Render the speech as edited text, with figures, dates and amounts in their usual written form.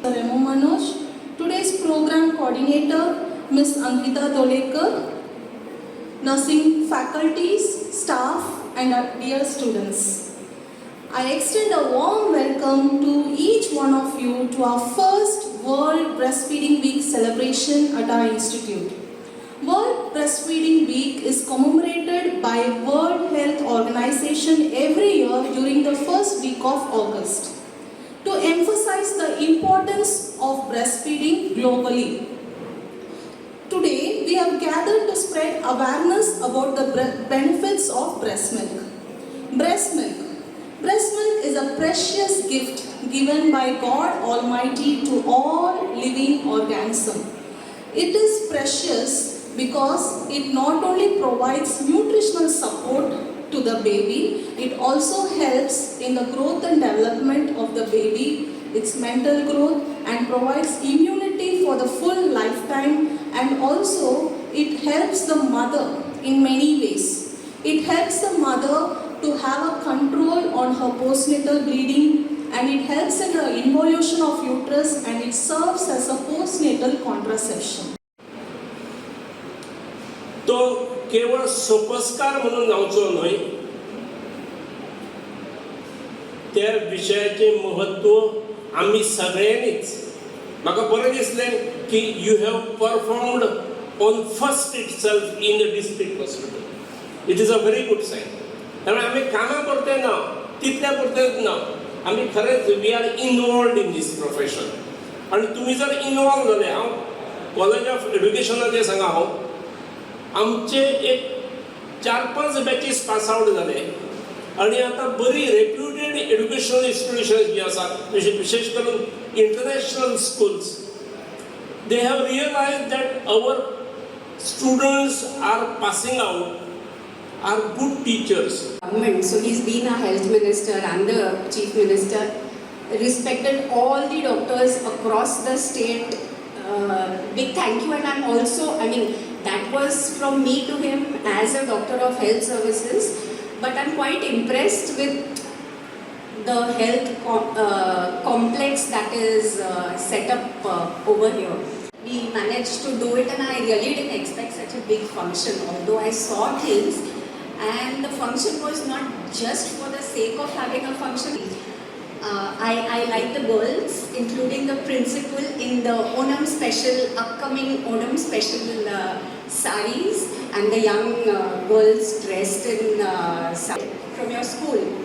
Remo Manoj, today's program coordinator, Ms. Ankita Dolekar, nursing faculties, staff, and our dear students. I extend a warm welcome to each one of you to our first World Breastfeeding Week celebration at our institute. World Breastfeeding Week is commemorated by World Health Organization every year during the first week of August to emphasize the importance of breastfeeding globally. Today, we have gathered to spread awareness about the benefits of breast milk. Breast milk. Breast milk is a precious gift given by God Almighty to all living organisms. It is precious because it not only provides nutritional support to the baby, it also helps in the growth and development of the baby, its mental growth, and provides immunity for the full lifetime, and also it helps the mother in many ways. It helps the mother to have a control on her postnatal bleeding, and it helps in the involution of uterus, and it serves as a postnatal contraception. तो केवळ सोपस्कार म्हणून जावचो न्हय, त्या विशयाचें महत्व आमी सगळ्यांनीच. म्हाका बरें दिसलें की you have performed on first itself in the district hospital. It is a very good sign. त्यामुळे आमी कामां पुरतें ना, तितल्या पुरतेंच ना, आमी खरेंच we are involved in this profession. आनी तुमी जर इनवॉल्व जाले, हांव कॉलेज ऑफ एड्युकेशनाचें सांगा, हांव आमचे एक चार पांच बॅचीस पास आवट जाले आनी आतां बरी रेप्युटेड एड्युकेशनल इन्स्टिट्युशन्स जी आसात, विशेष करून international schools, they have realize that our students are passing out are good teachers. Government. So he's been a health minister and the chief minister, respected all the doctors across the state. Big thank you, and I'm also, I mean, that was from me to him as a doctor of health services, but I'm quite impressed with the health complex that is set up over here. We managed to do it, and I really didn't expect such a big function, although I saw things, and the function was not just for the sake of having a function. I like the girls, including the principal, in the Onam special, upcoming Onam special saris, and the young girls dressed in sari from your school.